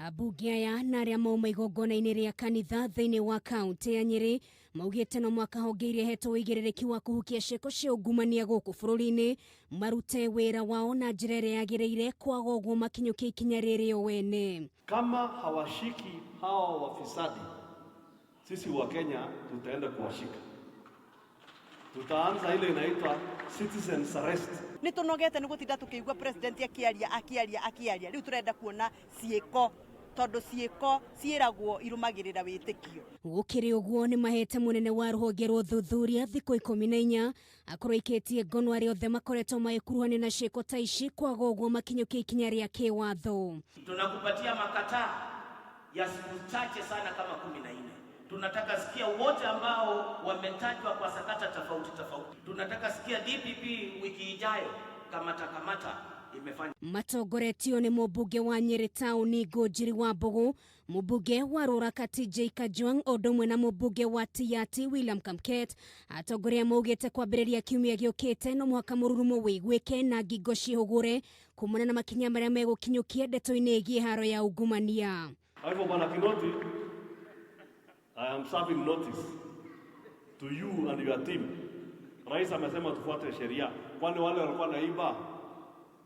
Ambunge aya na arĩa mauma igongona-inĩ rĩa kanitha thĩinĩ wa kaunti ya Nyĩrĩ maugĩte no mwaka honge iria ihetwo ũigĩrĩrĩki wa kũhukia ciĩko cia ungumania gũkũ bũrũri-inĩ marute wĩra wao na njĩra ĩrĩa yagĩrĩire, kwaga ũguo makinyũkie ikinya rĩrĩ o ene. Kama hawashiki hawa wafisadi, sisi wa Kenya tutaenda kuwashika. Tutaanza ile inaitwa citizens arrest. Nĩ tũnogete nĩ gũtinda tũkĩigua president akĩaria akĩaria akĩaria, rĩu tũrenda kuona ciĩko, tondũ ciĩko ciĩragwo irũmagĩrĩra wĩtĩkio. Gũkĩrĩ ũguo, nĩ mahete mũnene wa rũhonge rwa ũthuthuria thikũ 14 akorwo aikĩtie ngono arĩa othe makoretwo magĩkuruhanio na ciĩko ta ici, kwaga ũguo makinyũkie ikinya rĩa kĩwatho. Tunakupatia makataa ya siku chache sana kama 14. Tunataka sikia wote ambao wametajwa kwa sakata tofauti tofauti. Tunataka sikia DPP wiki ijayo kamata kamata imefanya. Matongoretio nĩ mũmbunge wa Nyĩrĩ taũni Ngũnjiri wa Mbũgũ, mũmbunge wa Rũraka TJ Kajwang' o ũndũ ũmwe na mũmbunge wa Tiaty William Kamket. Atongoria maugĩte kwambĩrĩria kiumia gĩũkĩte no mũhaka mũrurumo wĩiguĩke na ngingo ciĩhũgũre kumana na makinya marĩa megũkinyũkia ndeto-inĩ ĩgiĩ haro ya ungumania. Kwa hivyo Bwana Kinoti, I am serving notice to you and your team. Rais amesema tufuate sheria. Kwani wale walikuwa naiba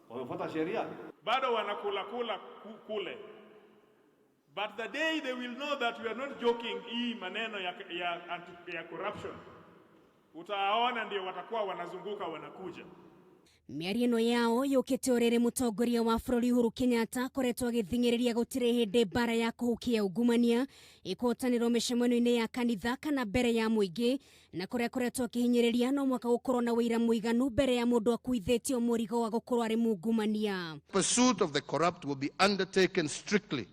wamefuata sheria? Bado wanakula kula kule. But the day they will know that we are not joking hii maneno ya corruption, utaona ndio watakuwa wanazunguka wanakuja. Mĩario ĩno yao yũkĩte o rĩrĩ mũtongoria wa bũrũri Uhuru Kenyatta akoretwo agĩthing'ĩrĩria gũtirĩ hĩndĩ mbara ya kũhukia ungumania ĩkũhotanĩrwo mĩcemanio-inĩ ya kanitha kana mbere ya mũingĩ, na kũrĩa akoretwo akĩhinyĩrĩria no mũhaka gũkorwo na ũira mũiganu mbere ya mũndũ akuithĩtio mũrigo wa gũkorwo arĩ mungumania. Pursuit of the corrupt will be undertaken strictly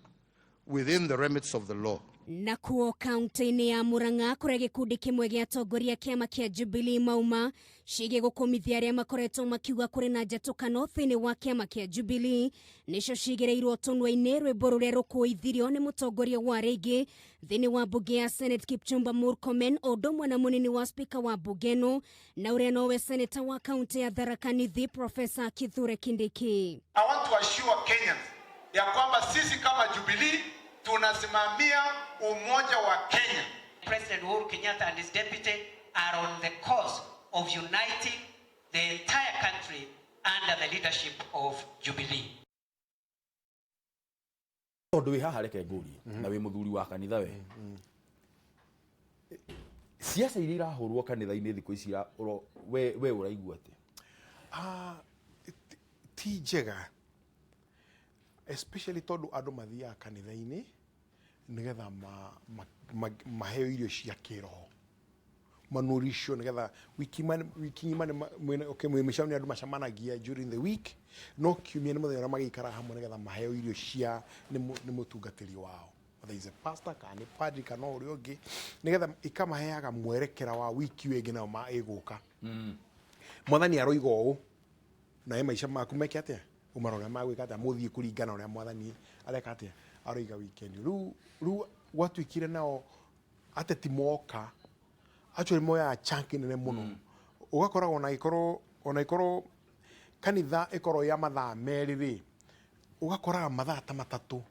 within the remits of the law. Nakuo kaunti-inĩ ya Murang'a kũrĩa gĩkundi kĩmwe gĩa atongoria kĩama kĩa Jubilee mauma ciĩgiĩ gũkũmithia arĩa makoretwo makiuga kũrĩ na njatũkano thĩinĩ wa kĩama kĩa Jubilee nĩcio cigĩrĩirwo tũnua-inĩ rwĩmbo rũrĩa rũkũithirio nĩ mũtongoria wa rĩngĩ thĩinĩ wa mbunge ya Senate Kipchumba Murkomen o ũndũ ũmwe na mũnini wa speaker wa mbunge ĩno na ũrĩa nowe senator wa kaunti ya Tharaka Nithi Professor Kithure Kindiki. I want to assure Kenyans ya kwamba sisi kama Jubilee tunasimamia umoja wa Kenya. President Uhuru Kenyatta and his deputy are on the course of uniting the entire country under the leadership of Jubilee. Tondũ wĩ haha reke ngũrie, na wĩ mũthuri wa kanitha we, siasa iria irahũrwo kanitha-inĩ thikũ ici we ũraigua atĩa? Ti njega, especially tondũ andũ mathiaga kanitha-inĩ nĩgetha maheo irio cia kĩroho, manurishwo nĩgetha wiki ng'ima okay, mwĩ mĩcemanio andũ macemanagia during the week, no kiumia nĩ mũthenya ũrĩa magĩikaraga hamwe nĩgetha maheo irio cia nĩ mũtungatĩri wao, whether is a pastor kana nĩ padri kana ũrĩa ũngĩ, nĩgetha ikamaheaga mwerekera wa wiki ĩyo ĩngĩ nayo ĩgũka. Mwathani aroiga ũũ, nawe maica maku meke atĩa, ũmarore ũrĩa magwĩka atĩa, mũthiĩ kũringana ũrĩa mwathani areka atĩa aroiga weekend. Rĩu gwatuĩkire nao ateti moka actually moyaga chunk nene mũno, ũgakoraga ona ĩkorwo kanitha ĩkorwo ya mathaa 2 rĩ, ũgakoraga mathaa ta 3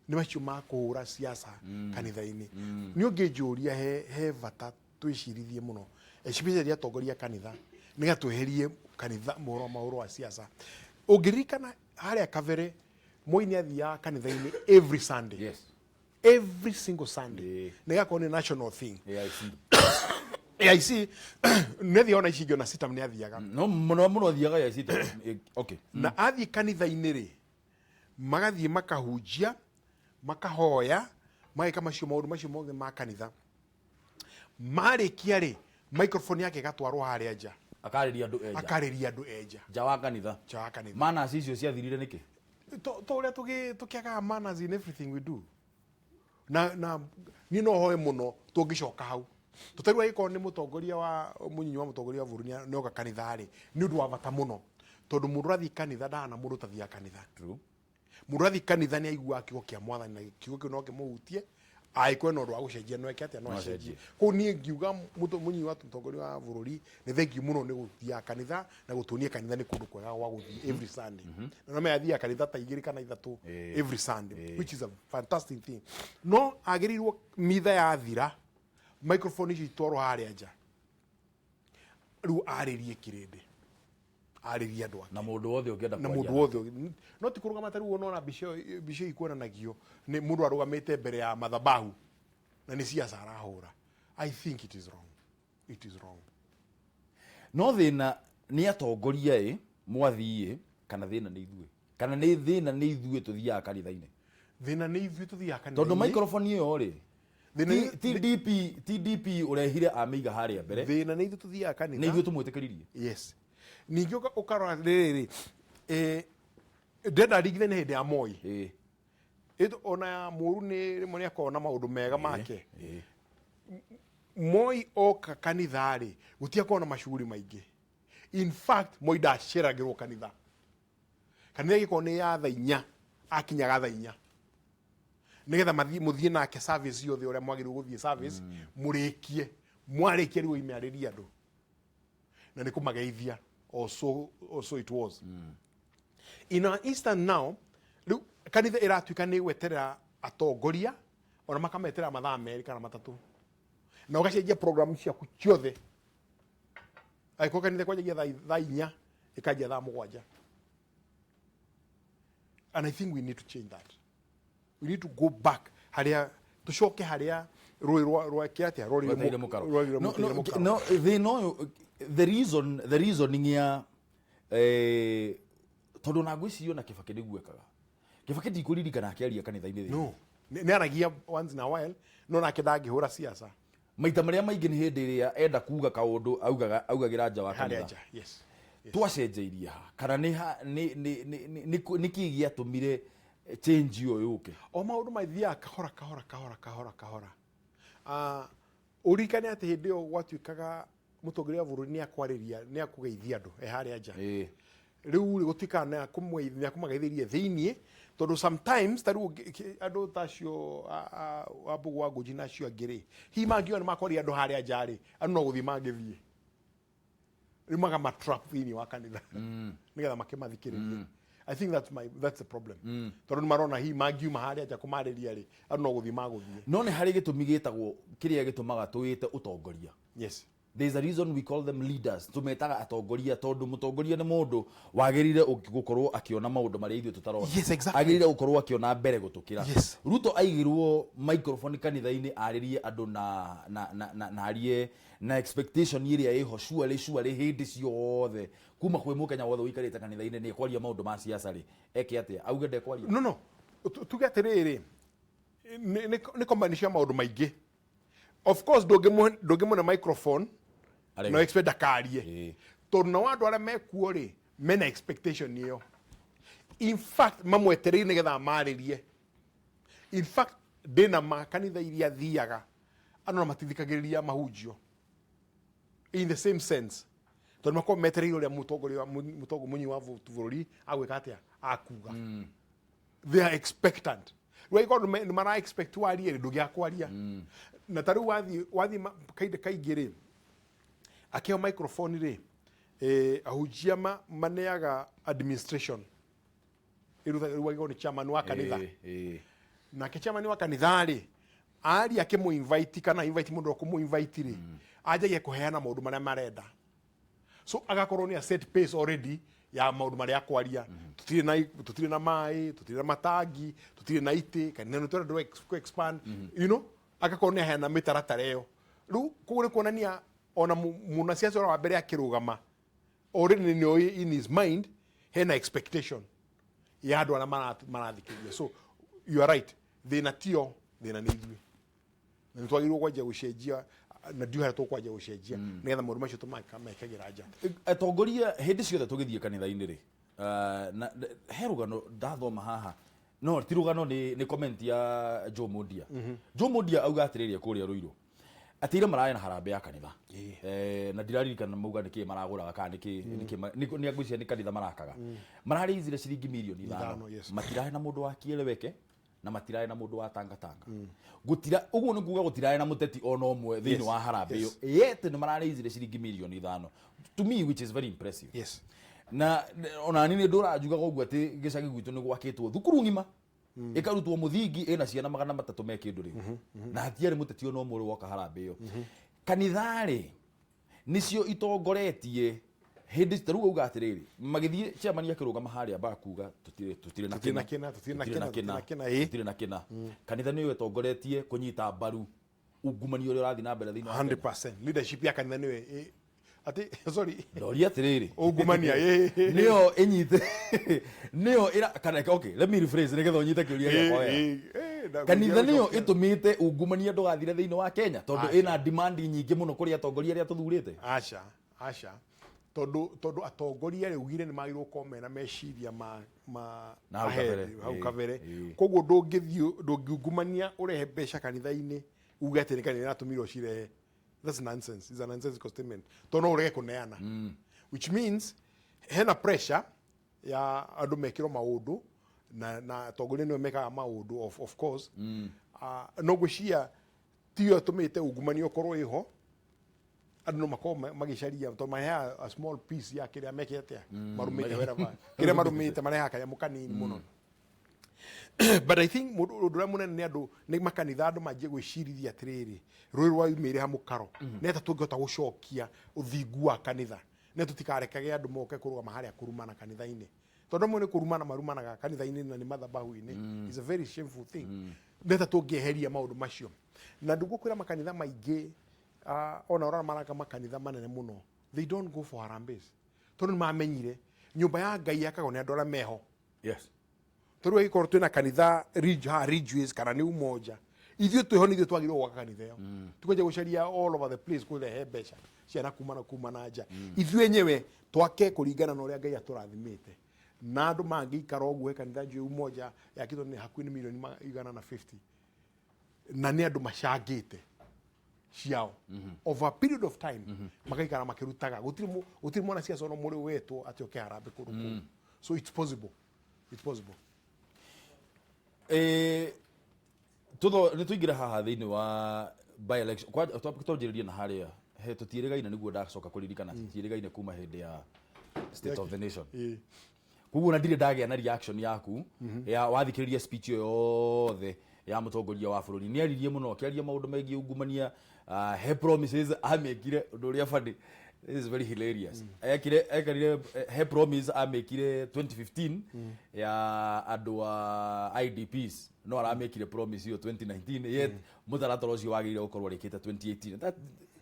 nĩ macio ma kũhũra siasa kanitha-inĩ. Nĩ ũngĩnjũria he bata twĩcirithie mũno, especially atongoria a kanitha, nĩgetha tweherie kanitha mohoro mahũro wa siasa. Ũngĩririkana harĩa kabere Moi nĩ athiaga kanitha-inĩ every Sunday. Every single Sunday. Na ĩgakorwo nĩ national thing. AIC. AIC nĩ athiaga, ona ici ingĩ ona CITAM nĩ athiaga. No mũno mũno athiaga AIC okay. Na athiĩ kanitha-inĩ rĩ, magathiĩ makahunjia, makahoya, mageka macio maũndũ macio mothe ma kanitha. Marĩkia rĩ, microphone yake ĩgatwarwo harĩa nja. Akarĩria andũ enja. Akarĩria andũ enja. Nja wa kanitha. Nja wa kanitha. Manners icio ciathirire nĩkĩ? To ũrĩa tũkĩagaga manners in everything we do. Na niĩ no hoe mũno tũngĩcoka hau. Tũtarĩ agĩkorwo nĩ mũtongoria wa mũnyinyi wa mũtongoria wa bũrũri nĩ oka kanitha rĩ, nĩ ũndũ wa bata mũno. Tondũ mũndũ ũrathiĩ kanitha ndahana mũndũ ũtathiaga kanitha. True. Mũndũ ũrathiĩ kanitha nĩ aiguaga kiugo kĩa mwathani na kiugo kĩu no kĩmũhutie. Angĩkorwo na ũndũ wa gũcenjia, no eke atĩa? No No acenjie. acenjie. Koguo niĩ ngiuga mũnyinyi wa mũtongoria wa bũrũri, nĩ thengiũ mũno nĩ gũthiaga kanitha na gũtuonia kanitha nĩ kũndũ kwega gwa gũthiĩ every Sunday. Na no menya athiaga kanitha ta igĩrĩ kana ithatũ every Sunday, which is a fantastic thing. No agĩrĩirwo mitha yathira, microphone icio itwarwo harĩa nja, rĩu arĩrie kĩrĩndĩ, arĩrie andũ ake. Na mũndũ wothe ũngĩenda Na kwaria. mũndũ wothe no ti kũrũgama ta rĩu ũnona mbica ĩyo, mbica ĩyo ikuonanagio nĩ mũndũ arũgamĩte mbere ya madhabahu na nĩ siasa arahũra. I think it is wrong, it is wrong. No thĩna nĩ atongoria ĩ mwathiĩ, kana thĩna nĩ ithuĩ, kana nĩ thĩna nĩ ithuĩ tũthiaga kanitha-inĩ? Thĩna nĩ ithuĩ tũthiaga kanitha-inĩ. Tondũ microphone ĩyo rĩ, Thĩna ti DP, ti DP ũrehire amĩiga harĩa mbere. Thĩna nĩ ithuĩ tũthiaga kanitha. Nĩ ithuĩ tũmwĩtĩkĩririe. Yes. Ningĩ ũkarora rĩrĩ, ndĩrenda ringithanie hĩndĩ ya Moi. Ĩtũ, ona ya mũru nĩ rĩmwe nĩ akoragwo na maũndũ mega make. Moi oka kanitha rĩ, gũtiakoragwo na macuguri maingĩ. In fact, Moi ndaceragĩrwo kanitha. Kanitha ĩgĩkorwo nĩ ya thaa 4, akinyaga thaa 4 nĩgetha mathiĩ, mũthiĩ nake service yothe ũrĩa mwagĩrĩirwo gũthiĩ service, mũrĩkie. Mwarĩkia rĩu oime arĩrie andũ na nĩ kũmageithia. Also, also it was in our instant now. Rĩu kanitha ĩratuĩka nĩ gweterera atongoria, ona makameterera mathaa 2 kana 3, na ũgacenjia program ciaku ciothe. Angĩkorwo kanitha kwanjagia thaa 4, ĩkanjia thaa 7. And I think we need to change that. We need to go back harĩa tũcoke harĩa rũĩ rwa kĩ atĩa Rweteire mũkaro. rwateire No, no, mũkaro. no, thĩna ũyũ, the reasoning ya tondũ na ngwĩciria ona Kĩbakĩ nĩguo ekaga. Kĩbakĩ ndikũririkana akĩaria kanitha-inĩ. No, nĩ aragia once in a while, no nake ndangĩhũra siasa. Maita marĩa maingĩ nĩ hĩndĩ ĩrĩa enda kuga kaũndũ augaga, augagĩra nja wa harĩa kanitha. Nja, yes. Twacenjeirie ha, kana nĩ ha, nĩ nĩ nĩ nĩ nĩ kĩĩ gĩatũmire change ĩyo yũke? O maũndũ mathiaga kahora kahora kahora kahora kahora. Ũririkane atĩ hĩndĩ ĩyo gwatuĩkaga mũtongoria wa bũrũri nĩ akwarĩria, nĩ akũgeithia andũ e harĩa nja. Rĩu rĩ, gũtuĩkaga nĩ akũmageithĩria thĩiniĩ, tondũ sometimes ta rĩu andũ ta acio a Mbũgũ wa Ngũnji na acio angĩ rĩ, hihi mangiuga nĩ makwaria andũ harĩa nja rĩ, andũ no gũthiĩ mangĩthiĩ. Rĩu magamatrap thĩiniĩ wa kanitha nĩgetha makĩmathikĩrĩrie. I think that's the problem, tondũ nĩ marona hihi mangiuma harĩa nja kũmarĩria rĩ, andũ no gũthiĩ magũthiĩ. No nĩ harĩ gĩtũmi gĩtagwo kĩrĩa gĩtũmaga tũwĩte ũtongoria. There is a reason we call them leaders. Tũmetaga atongoria tondũ mũtongoria nĩ mũndũ wagĩrĩire gũkorwo akĩona maũndũ marĩa ithuĩ tũtarona. Agĩrĩire gũkorwo akĩona mbere gũtũkĩra. Ruto aigĩrwo microphone kanitha-inĩ arĩrie andũ na arie na expectation ĩrĩa ĩho surely, surely hĩndĩ ciothe kuma kwĩ mũkenya wothe ũikarĩte kanitha-inĩ nĩ ekwaria maũndũ ma siasa rĩ, eke atĩa? Auge ndekwaria? No, tuge atĩrĩrĩ, nĩ combination ya maũndũ maingĩ. Of course ndũngĩmũne microphone Arege. no expect ndakarie, tondũ nao andũ arĩa mekuo rĩ, mena expectation ĩyo. In fact, mamwetereire nĩgetha amarĩrie. In fact, ndĩna ma kanitha iria thiaga, andũ no matithikagĩrĩria mahunjio in the same sense, tondũ makorwo metereire ũrĩa mũtongoria wa mũnyi wa bũrũri agwĩka atĩa, akuga. They are expectant. Rĩu angĩkorwo nĩ mara expect warie rĩ, ndũgĩaga kwaria. Na ta rĩu wathiĩ kahinda kaingĩ rĩ, akĩheo microphone rĩ, ahunjia maneaga administration. Rĩu angĩkorwo nĩ chairman wa kanitha, nake chairman wa kanitha rĩ, aria akĩmũ invite kana invite mũndũ ũkũmũ invite rĩ, anjagia kũheana maũndũ marĩa marenda, so agakorwo nĩ a set pace already ya maũndũ marĩa akwaria. Tũtirĩ na maĩ, tũtirĩ na matangi, tũtirĩ na itĩ kanitha, nĩ tũrenda kũ expand, agakorwo nĩ aheana mĩtaratara ĩyo. Rĩu koguo nĩ kuonania ona mũnasiasa ũrĩa wa mbere akĩrũgama already nĩ oĩ in his mind hena expectation ya andũ arĩa marathikĩrĩria. So you are right, thĩna tio, thĩna nĩ ithuĩ, na nĩ twagĩrĩirwo kwanjia gũcenjia, na ndiũ harĩa tũkwanjia gũcenjia nĩgetha maũndũ macio tũmekagĩra nja. Atongoria hĩndĩ ciothe tũgĩthiĩ kanitha-inĩ rĩ, he rũgano ndathoma haha, no ti rũgano, nĩ comment ya Joe Mundia. Joe Mundia auga atĩrĩrĩ, kũrĩa Ruiru atĩ ira mararĩ na harambĩ ya kanitha, na ndiraririkana mauga nĩkĩ maragũraga kana nĩkĩ nĩ ngwĩciria nĩ kanitha marakaga, mararĩizire ciringi mirioni 5. 5, yes. Matirahe na mũndũ wa kieleweke. Na matirarĩ na mũndũ wa tangatanga. Gũtira ũguo nĩ kuga gũtirarĩ na mũteti ona ũmwe thĩinĩ wa harambĩ ĩyo, yet nĩ mararĩizire ciringi mirioni 5, to me which is very impressive. Na ona niĩ nĩ ndũraga njugaga ũguo atĩ gĩcagi gwitũ nĩ gwakĩtwo thukuru ng'ima, ĩkarutwo mũthingi, ĩna ciana 300 me kĩndũ rĩu, na hatiarĩ mũteti ona ũmwe ũrĩ woka harambĩ ĩyo. Kanitha-rĩ, nĩcio itongoretie hĩndĩ ta rĩu auga atĩrĩrĩ, magĩthiĩ chairman akĩrũgama harĩa bakuga tũtirĩ na Tũtirĩ na kĩna, kĩna, tũtirĩ na tũtirĩ na kĩna, tũtirĩ na kĩna, kĩna, ĩ. Tũtirĩ na kĩna. Kanitha nĩyo ĩtongoretie kũnyita mbaru ungumania ũrĩa ũrathiĩ na mbere thĩinĩ wa Kenya? 100% leadership ya kanitha nĩyo atĩ, sorry. Ndoria atĩrĩrĩ, Ungumania, ĩ. Nĩyo ĩnyite, nĩyo ĩra kana, okay, let me rephrase nĩgetha ũnyite kĩũria gĩakwa wega. Kanitha nĩyo ĩtũmĩte ungumania ndũgathire thĩinĩ wa Kenya, tondũ Aca. ĩna demand nyingĩ mũno kũrĩ atongoria arĩa tũthurĩte? Aca, aca, tondũ atongoria rĩ ugire nĩ magĩrĩirwo gũkorwo mena meciria ma Na hau ahead, kabere. hau kabere. Koguo ndũngĩthiĩ, ndũngiungumania ũrehe mbeca kanitha-inĩ uge atĩ nĩ kanitha ĩratũmirwo cirehe. That's nonsense. It's a nonsensical statement, tondũ no ũrege kũneana, which means hena pressure ya andũ mekĩrwo maũndũ na atongoria nĩo mekaga maũndũ, of course. No ngwĩciria tiyo ĩtũmĩte ungumania ũkorwo ĩho. Andũ no makorwo magĩcaria tondũ maheaga a small piece ya kĩrĩa meke atĩa, marũmĩte, wherever kĩrĩa marũmĩte, marehaga kanyamũ kanini mũno. But I think ũndũ ũrĩa mũnene nĩ andũ, nĩ makanitha, andũ manjie gwĩcirithia atĩrĩrĩ, rũĩ rwaumĩre ha mũkaro, nĩ atĩa tũngĩhota gũcokia ũthingu wa kanitha, nĩ tũtikarekage andũ moke kũrũgama harĩa kũrumana kanitha-inĩ, tondũ amwe nĩ kũrumana marumanaga kanitha-inĩ na nĩ mathabahu-inĩ. It's a very shameful thing. Nĩ atĩa tũngĩeheria maũndũ macio? Na ndũgũkwĩra makanitha maingĩ, ona ũrona maraka makanitha manene mũno, they don't go for harambees, tondũ nĩ mamenyire nyũmba ya Ngai yakagwo nĩ andũ arĩa meho. Tondũ agĩkorwo twĩna kanitha Ridge, haha Ridgeways kana nĩ Umoja, ithuĩ twĩho nĩ ithuĩ twagĩrĩirwo gwaka kanitha ĩyo. Tukwenja gũcaria all over the place kũrehe mbeca ciana kuma na nja. Ithuĩ enyewe twake kũringana na ũrĩa Ngai atũrathimĩte, na andũ mangĩikara ũguo he kanitha njũĩ Umoja yakĩtwo nĩ hakuhĩ nĩ mirioni 150, na nĩ andũ macangĩte ciao over a period of time, magaikara makĩrutaga. Gũtirĩ mwana ciaca ona mũrĩ wetwo atĩ oke harambĩ kũndũ kũu. So it's possible, it's possible. Tutho nĩ tũingĩre haha thĩinĩ wa by election. Twanjĩrĩrie na harĩa he tũtiĩrĩgaine, nĩguo ndacoka kũririkana tũtiĩrĩgaine kuma hĩndĩ ya State of the Nation. Koguo na ndirĩ ndagĩa na reaction yaku ya wathikĩrĩria speech ĩyo yothe ya mũtongoria wa bũrũri. Nĩ aririe mũno, akĩaria maũndũ megiĩ ungumania. He promises amĩkire, ũndũ ũrĩa funny, this is very hilarious, ekire ekarire he promise amĩkire 2015 ya andũ a IDPs, no aramĩkire promise ĩyo 2019, yet mũtaratara ũcio wagĩrĩire gũkorwo ũrĩkĩte 2018.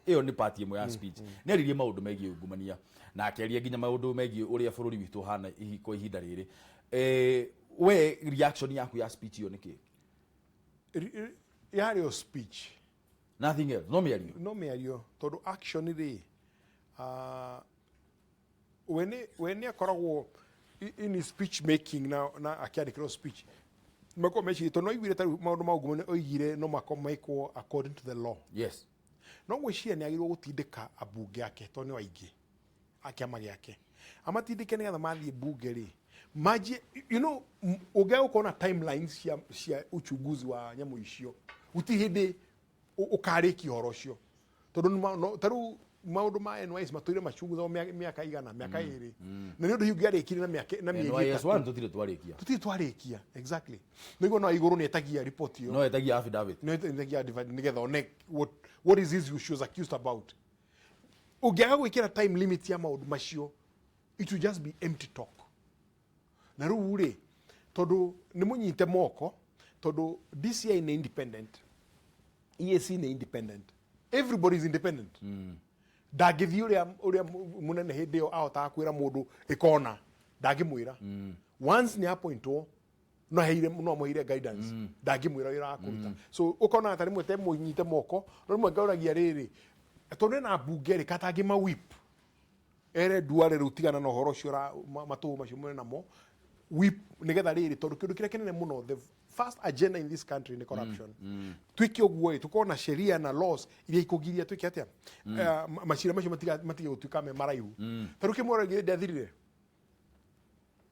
Ĩyo nĩ part ĩmwe ya speech. Nĩ aririe maũndũ megiĩ ungumania na akĩaria nginya maũndũ megiĩ ũrĩa bũrũri witũ ũhana kwa ihinda rĩrĩ. We reaction yaku ya speech ĩyo nĩ kĩ? Yarĩ o speech. Nothing else, no mĩario. No mĩario, tondũ action rĩ, we nĩ akoragwo in his speech making na akĩandĩkĩrwo speech makorwo meciria, tondũ no aiguire ta rĩu maũndũ ma ungumania oigire no makorwo mekwo according to the law. No gwĩciria nĩ agĩrĩirwo gũtindĩka ambunge ake, tondũ nĩo aingĩ a kĩama gĩake, amatindĩke nĩgetha mathiĩ mbunge rĩ manjie, ũngĩaga gũkorwo na timelines cia uchunguzi wa nyamũ icio, gũtirĩ hĩndĩ ũkarĩkia ũhoro ũcio, tondũ ta rĩu maũndũ ma NYS matũire machunguzagwo mĩaka igana, mĩaka 2, na nĩ ũndũ hihi ũngĩarĩkirie na mĩaka na mĩeri NYS 3. 1 tũtirĩ twarĩkia. Tũtirĩ twarĩkia, exactly. Nĩguo no igũrũ nĩ etagia report ĩyo. No etagia affidavit. No etagia affidavit nĩgetha one what is this she was accused about. Ũngĩaga gwĩkĩra time limit ya maũndũ macio, it will just be empty talk. Na rĩu rĩ, tondũ nĩ mũnyite moko, tondũ DCI nĩ independent, EAC nĩ independent, everybody is independent. Ndangĩthiĩ ũrĩa mũnene hĩndĩ ĩyo ahotaga kwĩra mũndũ ĩkona, ndangĩmwĩra. Once nĩ appointwo, no aheire, no amũheire guidance, ndangĩmwĩra wĩra wa kũruta. So ũkona ta rĩmwe te mũnyite moko, no rĩmwe ngaũragia rĩrĩ, tondũ ena mbunge rĩ, katangĩ whip ere Duale rĩu tigana na ũhoro ũcio matũhũ macio mwĩ namo, whip nĩgetha rĩrĩ, tondũ kĩndũ kĩrĩa kĩnene mũno, the first agenda in this country nĩ corruption. Twĩke ũguo ĩ, tũkorwo na sheria na laws iria ikũgiria twĩke atĩa, macira macio matige gũtuĩka me maraihu. Ta rĩu kĩmwe gĩthĩ ndathirire,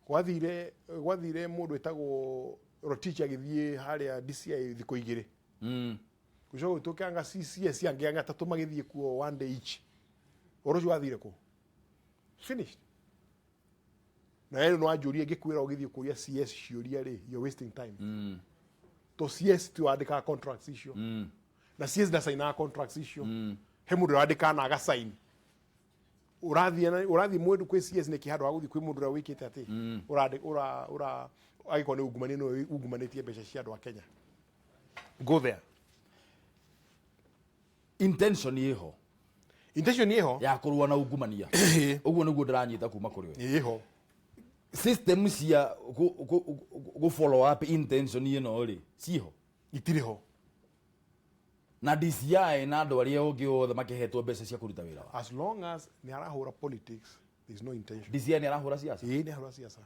gwathire mũndũ wĩtagwo Rotich agĩthiĩ harĩa DCI thikũ igĩrĩ. Gũcoka gũtuĩke anga CCS angĩ anga atatũ magĩthiĩ kuo one day each. Ũhoro ũcio wathire kũ? Finished. Na wewe no wanjũria ngĩkwĩra ũgĩthiĩ kũria CS ciũria rĩ, you're wasting time. To CS ti wandĩkaga contracts icio. Na CS ndacainaga contracts icio. He mũndũ ũrandĩkaga na agacaini. Ũrathiĩ ũrathiĩ mũndũ kwĩ CS nĩkĩ handũ ha gũthiĩ kwĩ mũndũ ũrĩa wĩkĩte atĩ ũrandĩ ũra ũra angĩkorwo nĩ ungumania nĩwe ungumanĩtie mbeca cia andũ a Kenya. Go there. Intention ĩho. Intention ĩho ya kũrũa na ungumania. Ũguo nĩguo ndĩranyita kuma kũrĩ we. Ĩho. System cia gũ follow up intention ĩno rĩ, ciho? Itirĩ ho. Na DCI na andũ arĩa ũngĩ othe makĩhetwo mbeca cia kũruta wĩra wa. As long as nĩ arahũra politics, there is no intention. DCI nĩ arahũra siasa? Ĩĩ, nĩ arahũra siasa.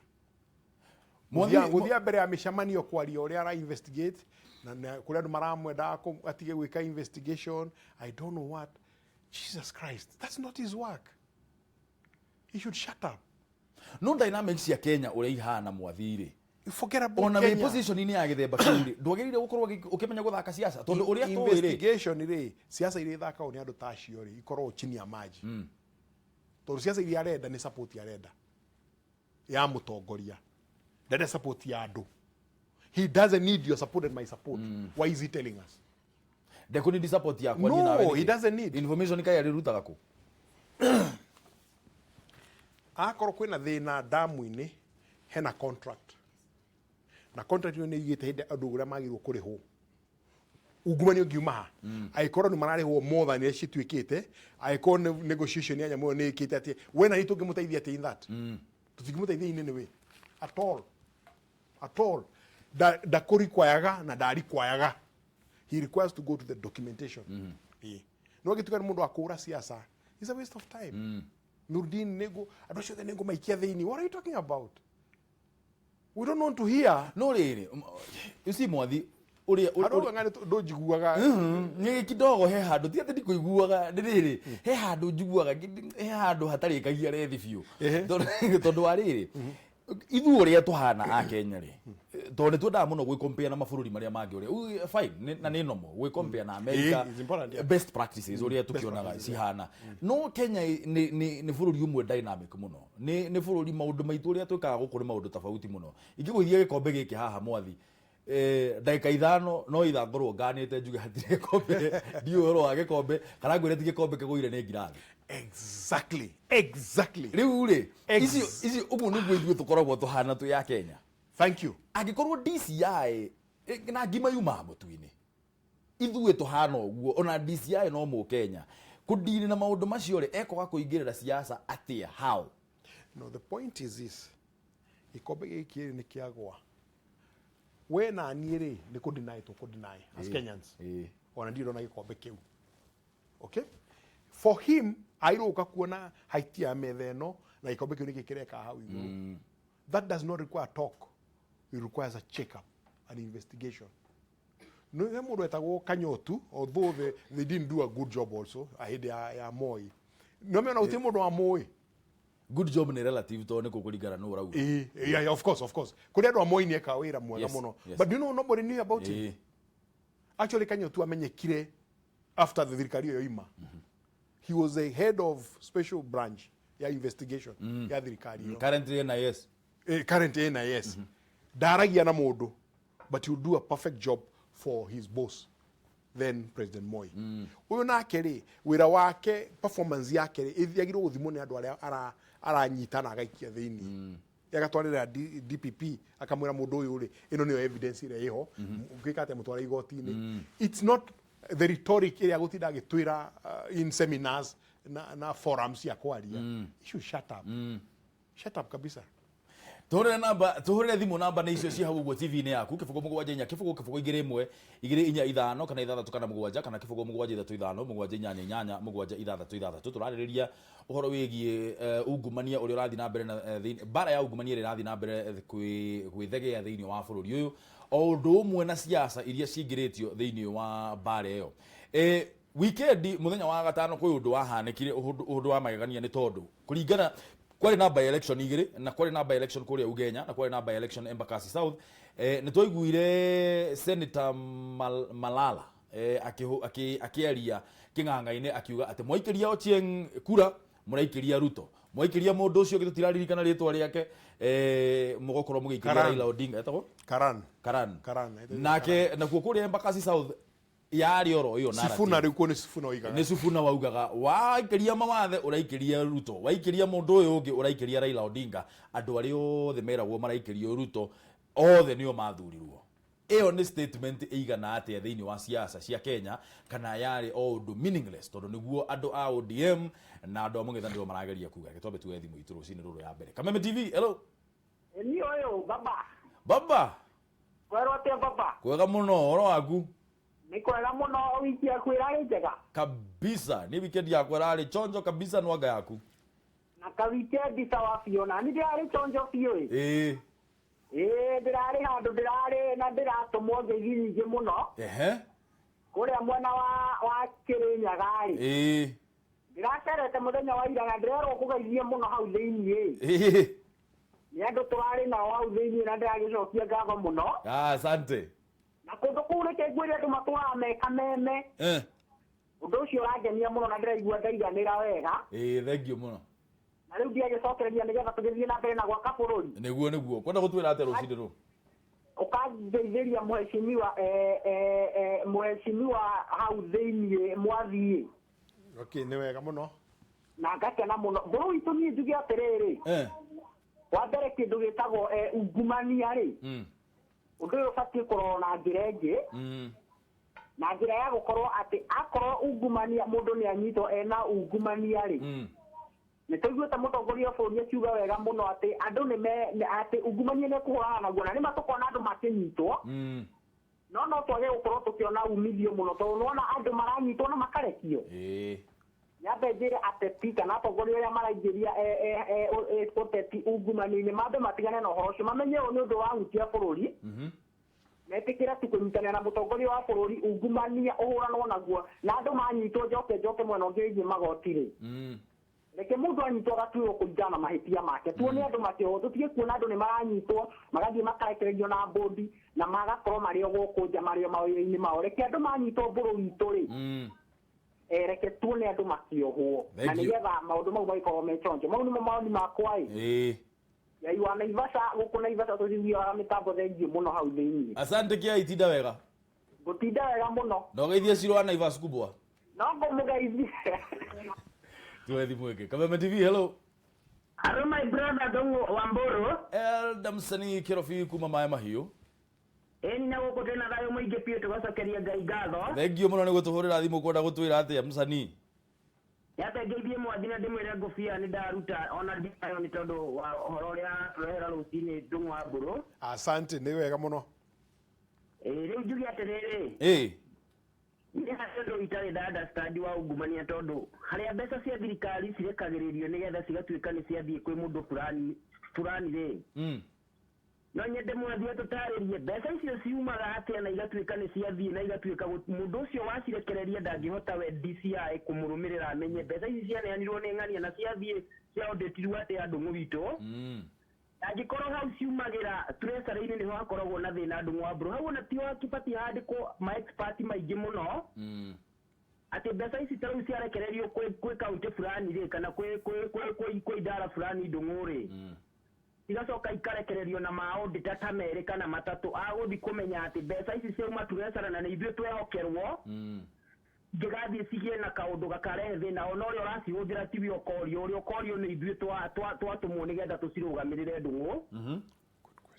Mwathi- Gũthiĩ mbere ya mĩcemanio kwaria ũrĩa ara investigate na kũrĩa andũ maramwendaga atige gwĩka investigation. I don't know what. Jesus Christ, that's not his work. He should shut up. No dynamics cia Kenya ũrĩa ihana mwathi rĩ. Forget about Ona wĩ Kenya. position-inĩ ya gĩthemba kĩu rĩ, ndwagĩrĩire gũkorwo ũkĩmenya gũthaka siasa tondũ ũrĩa tũĩ rĩ. Investigation rĩ, siasa iria ithakagwo nĩ andũ ta acio rĩ, ikoragwo chini ya maji. Tondũ siasa iria arenda nĩ support arenda ya mũtongoria. Ndarenda support ya andũ. He doesn't need your support and my support. Why is he telling us? Ndekũnidi support yakwa No, niĩ nawe nĩkĩ? he doesn't need. Information kaĩ arĩrutaga kũ? Akorwo kwĩna thĩna damu-inĩ, hena contract. Na contract ĩyo nĩ ĩigĩte hĩndĩ andũ ũrĩa magĩrĩirwo kũrĩhwo. Ungumania ũngiuma ha? Angĩkorwo nĩ mararĩhwo more than iria cituĩkĩte, angĩkorwo nĩ negotiation ya nyamũ ĩyo nĩ ĩkĩte atĩ, we na niĩ tũngĩmũteithia atĩa in that? Tũtingĩmũteithia in any way. At all. At all. Ndakũrikwayaga na ndarikwayaga. He requires to go to the documentation. Ĩĩ. No agĩtuĩka nĩ mũndũ wa kũũra siasa, it's a waste of time. Nurdin nĩngũ, andũ acio othe nĩngũmaikia thĩinĩ. What are you talking about? We don't want to hear. No rĩrĩ, you see mwathi, ũrĩa Andũ auga ng'ani ndũnjiguaga. Nĩ kidogo he handũ, ti atĩ ndikũiguaga, nĩ rĩrĩ, he handũ njiguaga, he handũ hatarĩkagia rethi biũ. Tondũ wa rĩrĩ, ithuĩ ũrĩa tũhana a Kenya rĩ, tondũ nĩ twendaga mũno gwĩ-compare na mabũrũri marĩa mangĩ ũrĩa, fine, na nĩ normal, gwĩ-compare na America, It's important, yeah. best practices ũrĩa Best tũkĩonaga practices, yeah. cihana. No Kenya nĩ bũrũri ũmwe dynamic mũno. Nĩ bũrũri maũndũ maitũ ũrĩa twĩkaga gũkũ nĩ maũndũ tofauti mũno. Ingĩgũithia gĩkombe gĩkĩ haha mwathi, ndagĩka ithano no itha ngorwo nganĩte njuge hatirĩ gĩkombe, ndiũĩ ũhoro wa gĩkombe, kana ngwĩre ti gĩkombe kĩgũire nĩ ngirathi. Exactly, exactly. Rĩu rĩ, icio ũguo nĩguo ithuĩ tũkoragwo tũhana twĩ a Kenya. Thank you. Angĩkorwo DCI na ngima yumaga mũtu-inĩ, ithuĩ tũhana ũguo, ona DCI no mũkenya. Kũndiri na maũndũ macio rĩ, ekwaga kũingĩrĩra siasa atĩa? How? No, the point is this. Gĩkombe gĩkĩ rĩ nĩ kĩagwa. We na niĩ rĩ, nĩ kũ-deny tũkũ-deny as Kenyans. Ona ndirĩ ndona gĩkombe kĩu. Okay? For him, airũka kuona height ya metha ĩno na gĩkombe kĩu nĩkĩ kĩreka hau igũrũ. That does not require talk. It requires a check-up, an investigation. No, he mũndũ etagwo Kanyotu, although they didn't do a good job also, hĩndĩ ya Moi. No mena gũtirĩ mũndũ wa Moi. Good job nĩ relative tondũ nĩ kũkũringana nũ ũrauga. Yeah, yeah, of course, of course. Kũrĩ andũ a Moi nĩ ekaga wĩra mwega mũno. But do you know nobody knew about him? Actually, Kanyotu amenyekire after the thirikari ĩyo yoima. He was the head of special branch ya investigation ya thirikari ĩyo. Currently NIS. Currently NIS. Ndaragia na mũndũ, but he would do a perfect job for his boss, then President Moi. Ũyũ nake rĩ, wĩra wake, performance yake rĩ, ĩthiagĩrwo gũthimwo nĩ andũ arĩa aranyita na agaikia thĩinĩ. Agatwarĩra DPP, akamwĩra mũndũ ũyũ rĩ, ĩno nĩyo evidence ĩrĩa ĩho, ũngĩka atĩa mũtware igoti-inĩ. It's not the rhetoric ĩrĩa gũtinda agĩtwĩra in seminars na forums cia kwaria. You should shut up. Shut up kabisa. Tuhurire namba, tuhurire thimu namba nĩ icio ci hau ũguo TV-inĩ yaku, kĩbũgũ mũgwanja inya, kĩbũgũ kĩbũgũ igĩrĩ ĩmwe, igĩrĩ inya ithano, kana ithathatũ kana mũgwanja, kana kĩbũgũ mũgwanja ithatũ ithano, mũgwanja inyanya inyanya, mũgwanja ithathatũ ithathatũ. Tũrarĩrĩria ũhoro wĩgiĩ ungumania ũrĩa ũrathiĩ na mbere na thĩinĩ, mbara ya ungumania ĩrĩa ĩrathiĩ na mbere gwĩthegea thĩinĩ wa bũrũri ũyũ, o ũndũ ũmwe na siasa iria cingĩrĩtio thĩinĩ wa mbara ĩyo. Weekend mũthenya wa gatano kwĩ ũndũ wahanĩkire, ũndũ wa magegania nĩ tondũ kũringana Kwarĩ na by election igĩrĩ, na kwarĩ na by election kũrĩa Ugenya na kwarĩ na by election Embakasi South. Nĩ twaiguire Senator Malala akĩaria kĩng'ang'a-inĩ akiuga atĩ mwaikĩria Ochieng kura mũraikĩria Ruto, mwaikĩria mũndũ ũcio ũngĩ tũtiraririkana rĩtwa rĩake, mũgũkorwo mũgĩikĩria Karan. Raila Odinga. Etagwo Karan. Karan. Karan, etagwo. Nake nakuo kũrĩa Embakasi South yarĩ oro ĩyo narrative. Sifuna, rĩu kuo nĩ Sifuna oigaga. Nĩ Sifuna waugaga waikĩria mawathe ũraikĩria Ruto, waikĩria mũndũ ũyũ ũngĩ ũraikĩria Raila Odinga. Andũ arĩa othe meragwo maraikĩrio Ruto othe nĩo mathurirwo. Ĩyo nĩ statement ĩigana atĩa thĩinĩ wa siasa cia Kenya, kana yarĩ o ũndũ meaningless tondũ nĩguo andũ a ODM na andũ a mũng'ethanĩro marageria kuga? Reke twambe tuoye thimũ itũ rũcinĩ rũrũ ya mbere. Kameme TV, hello. Ni ũyũ baba. Baba. Kwerwo atĩa baba? Kwega mũno, ũhoro waku? Nĩ kwega mũno, wiki yaku ĩrarĩ njega? Kabisa, ni weekend yakwa ĩrarĩ chonjo kabisa, nwanga yaku? Na ka weekend sawa biũ, na ni ndĩrarĩ chonjo biũ ĩ. Ĩĩ, ndĩrarĩ handũ ndĩrarĩ na ndĩratũmwo ngeithi nyingĩ mũno. Kũrĩa mwena wa Kĩrĩnyaga rĩ. Ndĩracerete mũthenya wa ira na ndĩrerwo ngũgeithie mũno hau thĩiniĩ. Nĩ andũ tũrarĩ nao hau thĩiniĩ na ndĩragĩcokia ngatho mũno. Ah, asante. Na kũndũ kũu reke ngwĩre andũ matũraga me kameme. Ũndũ ũcio ũrangenia mũno na ndĩraigua ndaiganĩra wega. Ĩĩ, thank you mũno. Na rĩu ndiagĩcokereria nĩgetha tũgĩthiĩ na mbere na gwaka bũrũri. Nĩguo nĩguo. Kwenda gũtwĩra atĩa rũcinĩ rũrũ? Ũkangeithĩria mheshimiwa, mheshimiwa hau thĩiniĩ mwathiĩ. Okay, nĩ wega mũno. Na ngakena mũno. Mbũrũ witũ niĩ njuge atĩrĩrĩ. Wa mbere kĩndũ gĩtagwo ungumania rĩ. Ũndũ ũyũ ũbatiĩ kũrorwo na njĩra ĩngĩ. Na njĩra ya gũkorwo atĩ akorwo ungumania mũndũ nĩ anyitwo ena ungumania rĩ. Nĩ tũiguĩte mũtongoria wa bũrũri akiuga wega mũno atĩ andũ nĩ me, atĩ ungumania nĩ ekũhũrana naguo na nĩ ma tũkona andũ makĩnyitwo. No no twage gũkorwo tũkĩona umithio mũno tondũ nĩwona andũ maranyitwo na makarekio. Nyambe njĩre ateti kana atongoria arĩa maraingĩria ũteti ungumania-inĩ mambe matigane na ũhoro ũcio, mamenye ũyũ nĩ ũndũ wahutia bũrũri. Metĩkĩre tu kũnyitanĩra na mũtongoria wa bũrũri, ungumania ũhũranwo naguo na andũ manyitwo. Njoke njoke mwena ũngĩ wĩgiĩ magoti rĩ, reke mũndũ anyitwo agatuĩrwo kũringana na mahĩtia make, tuone andũ makĩohwo, tũtige kuona andũ nĩ maranyitwo magathiĩ makarekererio na mbũndi na magakorwo marĩ o gũkũ nja marĩ o mawĩra-inĩ mao. Reke andũ manyitwo mbũrũ witũ rĩ, reke tuone andũ makĩohwo na Thank you. nĩgetha maũndũ mau magĩkorwo me chonjo. Mau nĩmo mawoni makwa ĩ. Ngai wa Naivasha, gũkũ Naivasha tũtithiaga mĩtambo, thengiũ mũno hau thĩiniĩ. Asante kia itinda wega. Ngũtinda wega mũno. Na ũgeithie Ciro wa Naivas kubwa. No ngũmũgeithie. Tuoe thimũ ĩngĩ. Kameme TV, hello. Hello my brother Dongo Wamboro. Elda msanii Kĩrobi kuma Maĩ Mahiũ. Ĩni na gũkũ twĩna thayũ mũingĩ biũ, tũgacokeria Ngai ngatho. Thengiũ mũno nĩ gũtũhũrĩra thimũ. Kwenda gũtwĩra atĩa msanii? Nyambe ngeithie mwathi na ndĩmwĩre ngũbia nĩ ndaruta ona ndinayo nĩ tondũ wa ũhoro ũrĩa aratũrehera rũcinĩ, Ndung'u wa Mbũrũ. Asante, nĩ wega mũno. Ĩĩ, rĩu njuge atĩrĩrĩ. Nĩ harĩ ũndũ itarĩ nda understand wa ungumania, tondũ harĩa mbeca cia thirikari cirekagĩrĩrio nĩgetha cigatuĩka nĩ ciathiĩ kwĩ mũndũ fulani fulani rĩ, no nyende mwathi atũtarĩrie mbeca icio ciumaga atĩa na igatuĩka nĩ ciathiĩ na igatuĩka mũndũ ũcio wacirekereria ndangĩhota we DCI kũmũrũmĩrĩra amenye mbeca ici cianeanirwo nĩ ng'ania na ciathiĩ ciaũndĩtirwo atĩa, Ndung'u witũ. Angĩkorwo hau ciumagĩra treasury-inĩ nĩho hakoragwo na thĩna, Ndung'u wa Mbũrũ, hau ona tiho hakĩbatiĩ handĩkwo ma expert maingĩ mũno, atĩ mbeca ici ta rĩu ciarekererio kwĩ kaunti fulani rĩ, kana kwĩ idara fulani, Ndung'u rĩ, igacoka ikarekererio na maauditor ta merĩ kana matatũ agũthiĩ kũmenya atĩ mbeca ici ciauma treasury na nĩ ithuĩ twehokerwo, ingĩgathiĩ cigĩe na kaũndũ gakarehe thĩna, ona ũrĩa ũracihũthĩra tiwe ũkorio, ũrĩa ũkorio nĩ ithuĩ twatũmwo nĩgetha tũcirũgamĩrĩre, Ndung'u.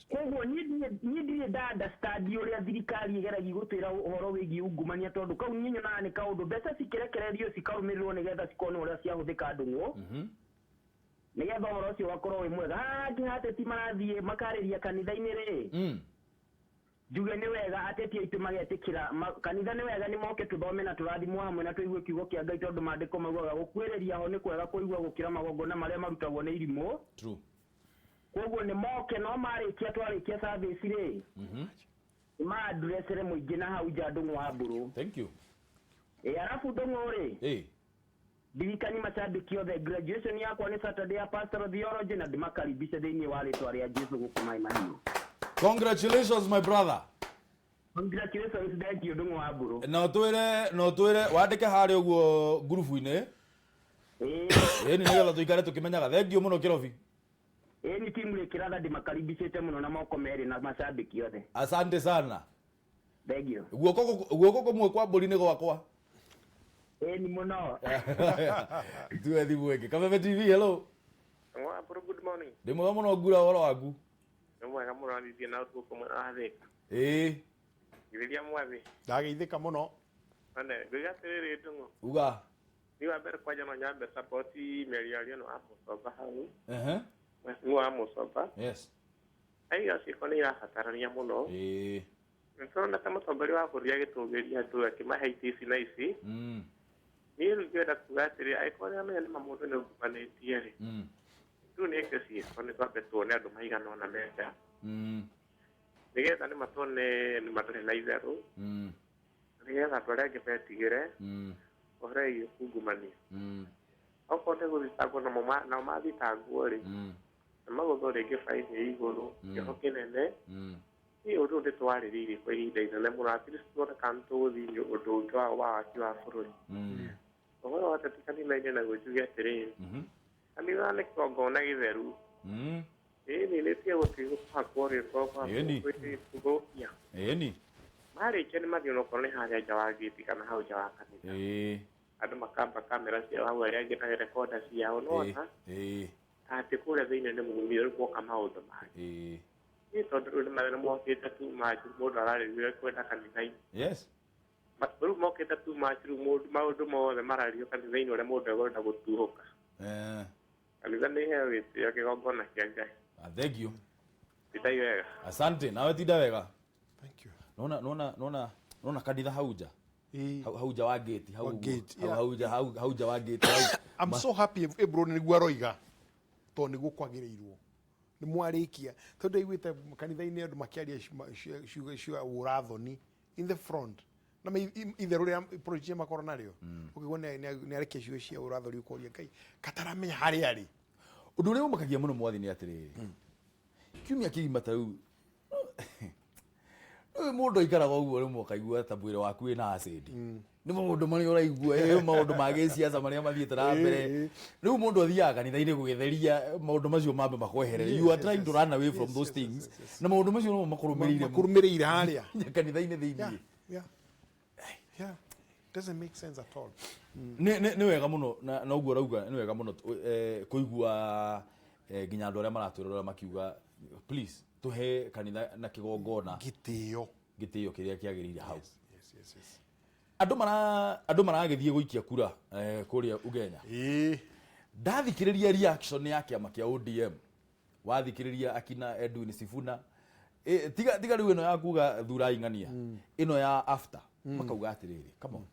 Koguo niĩ ndirĩ nda understand ũrĩa thirikari ĩgeragia gũtwĩra ũhoro wĩgiĩ ungumania, tondũ kau niĩ nyonaga nĩ kaũndũ mbeca cikĩrekererio cikarũmĩrĩrwo nĩgetha cikonwo ũrĩa ciahũthĩka, Ndung'u, nĩgetha ũhoro ũcio ũgakorwo wĩ mwega. Haha hangĩ ateti marathiĩ makarĩria kanitha-inĩ rĩ, njuge nĩ wega ateti aitũ magetĩkĩra kanitha nĩ wega, nĩ moke tũthome na tũrathimwo hamwe na tũigue kiugo kĩa Ngai, tondũ maandĩko maugaga gũkuĩrĩria ho nĩ kwega kũigua gũkĩra magongona marĩa marutagwo nĩ irimũ. Koguo nĩ moke, no marĩkia twarĩkia service rĩ, nĩ maandresere mũingĩ na hau nja, Ndung'u wa Mbũrũ. Thank you. Ĩ, arabu Ndung'u rĩ, Ndirikani macambĩki othe graduation yakwa nĩ Saturday ya Pastoral Theology na ndĩmakaribishe thĩinĩ wa rĩtwa rĩa Jesu gũkũ Mai Mahiũ. Congratulations, my brother. Congratulations, thank you, Ndung'u wa Mburu. Na ũtwĩre, na ũtwĩre wandĩke harĩa ũguo ngurubu-inĩ. Ĩni, nĩgetha tũikare tũkĩmenyaga. Thengiũ mũno, Kĩrobi. Ĩni, timu rĩkĩratha ndĩmakaribicĩte mũno na moko merĩ na macambĩki othe. Asante sana. Thank you. Guoko kũmwe kwa mbũri nĩ gwakwa. Ĩni mũno. Tuwe thimũ ĩngĩ. Kameme TV, hello. Wa Mburu, good morning. Ndĩ mwega mũno, ngura, ũhoro waku? Nĩ mwega mũno, athithie na ũtukũ mwena wa Thĩka. Ĩĩ. Ngirĩria mwathi. Ndageithĩka mũno. One, ngũiga atĩrĩrĩ, Ndung'u. Uga. Ni wa mbere kwanja no nyambe support mĩario ĩno wa Mũcoba hau. Mheshimiwa wa Mũcoba. Yes. Aiga ciĩko nĩ irabatarania mũno. Nĩ tũrona ta mũtongoria wa bũrũri agĩtũgĩria andũ akĩmahe itĩ ici na ici. Niĩ rĩu ngĩenda kuga atĩrĩ, angĩkorwo nĩ amenya nĩma mũndũ nĩ ungumbanĩtie rĩ, rĩu nĩ eke ciĩko, nĩ twambe tuone andũ maigana ũna menda, nĩgetha nĩ matuone nĩ matarĩ na itherũ, nĩgetha andũ arĩa angĩ metigĩre ũhoro wĩgiĩ kungumania. Okorwo nĩ gũthitangwo nao mathitangwo rĩ, na magũthwo rĩngĩ baini ĩ igũrũ, kĩoho kĩnene. Niĩ ũndũ ũyũ nĩ twarĩrĩirie kwa ihinda inene mũno, at least tuone kana nĩ tũgũthiĩ ũndũ ũngĩ wa waki wa bũrũri. Ũhoro wa ateti kanitha-inĩ naguo njuge atĩrĩrĩ, kanitha nĩ kĩgongona gĩtheru. Ĩni, nĩ tiga gũthiĩ gũkahakwo rĩtwa gũthũkia. Marĩkia nĩ mathiĩ onokorwo nĩ harĩa nja wa gĩti kana hau nja wa kanitha. Andũ makamba kamera ciao hau, arĩa angĩ na rekoda ciao, nĩwona atĩ kũrĩa thĩinĩ nĩ mumio, rĩu gwoka maũndũ mangĩ. Niĩ tondũ rĩu nĩ mathĩna mokĩte too much, mũndũ ararĩrio kwenda kanitha-inĩ. Rĩu mokĩte too much, rĩu mũndũ maũndũ mothe marario kanitha-inĩ ũrĩa mũndũ ekwenda gũtuhũka. Kanitha nĩ iheo gĩtĩo, kĩgongona kĩa Ngai. Ah, thank you. Tindai wega. Asante, nawe tinda wega. Thank you. Nona nona nona nona kanitha hau nja. Hau nja wa gate hau Wa ũguo. gate, Hau yeah. hau nja, hau nja wa gate hau. I'm so happy Ebro nĩguo aroiga tondũ nĩguo kwagĩrĩirwo nĩ mwarĩkia, tondũ ndaiguĩte kanitha-inĩ andũ makĩaria ciugo cia ũrathoni in the front na itherũ rĩrĩa politician makorwo narĩo, ũkĩigua nĩ arekia ciugo cia ũrathoni, ũkoria Ngai kataramenya harĩa arĩ. Ũndũ ũrĩa ũmakagia mũno, mwathi, nĩ atĩrĩrĩ, kiumia kĩgima ta rĩu rĩu mũndũ aikaraga ũguo, rĩmwe ũkaigua ta mwĩrĩ waku wĩna acid nĩ maũndũ marĩa ũraigua, maũndũ ma gĩciaca marĩa mathiĩte na mbere. Rĩu mũndũ athiaga kanitha-inĩ gũgĩtheria maũndũ macio mambe makweherere. You are trying to run away from those things, na maũndũ macio no makũrũmĩrĩire. Makũrũmĩrĩire harĩa. Nginya kanitha-inĩ thĩiniĩ. Yeah. Doesn't make sense at all. Nĩ wega mũno na ũguo ũrauga nĩ wega mũno, kũigua nginya andũ arĩa maratwĩrorera makiuga, please tũhe kanitha na kĩgongona gĩtĩo, gĩtĩo kĩrĩa kĩagĩrĩire hau. Yes. Andũ maragĩthiĩ gũikia kura kũrĩa Ugenya. Ndathikĩrĩria reaction ya kĩama kĩa ODM, wathikĩrĩria akina Edwin Sifuna, tiga rĩu ĩno ya kuga thurai ng'ania, ĩno ya after, makauga atĩrĩrĩ, come on,